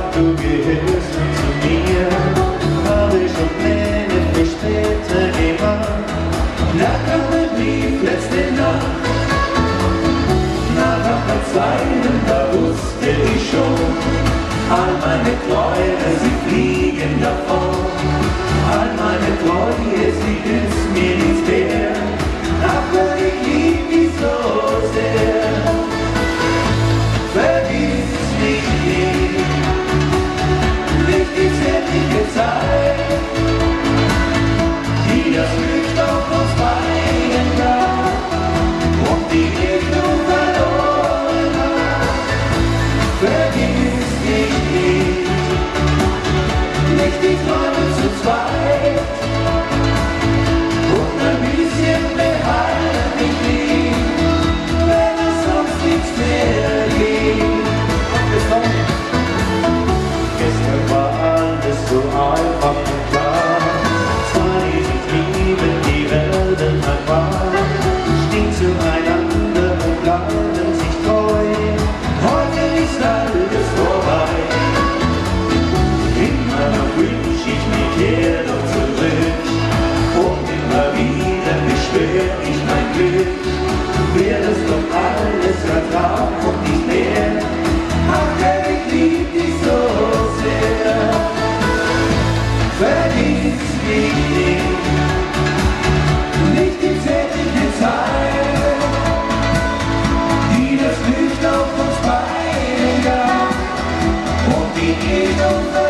gesagt, du gehörst nun zu mir. Habe schon Pläne für später gemacht. Da kam der Brief letzte Nacht. Nach ein paar Zeilen, da wusste ich schon, all meine Träume, sie fliegen davon. All meine Treue, sie ist mir nichts wert. Aber ich lieb dich so sehr. Vergiss mich nicht, nicht die zärtliche Zeit, die das Glück auf uns beiden gab und die ich nun verloren hab. Vergiss mich nicht, nicht die Träume zu zweit und ein bisschen behalt mich lieb, wenn es sonst nichts mehr gibt. Bis dann. Gestern war alles so einfach und klar. Zwei, die sich lieben, die werden ein Paar. Stehen zueinander und bleiben sich treu. Heute ist alles vorbei. Immer noch wünsch ich mir, kehr doch zurück. Und immer wieder beschwör ich mein Glück. Wär das doch alles ein Traum und nicht mehr. Ach, ich lieb dich so sehr. Vergiss mich nicht, nicht die zärtliche Zeit, die das Glück auf uns beiden gab und die ich nun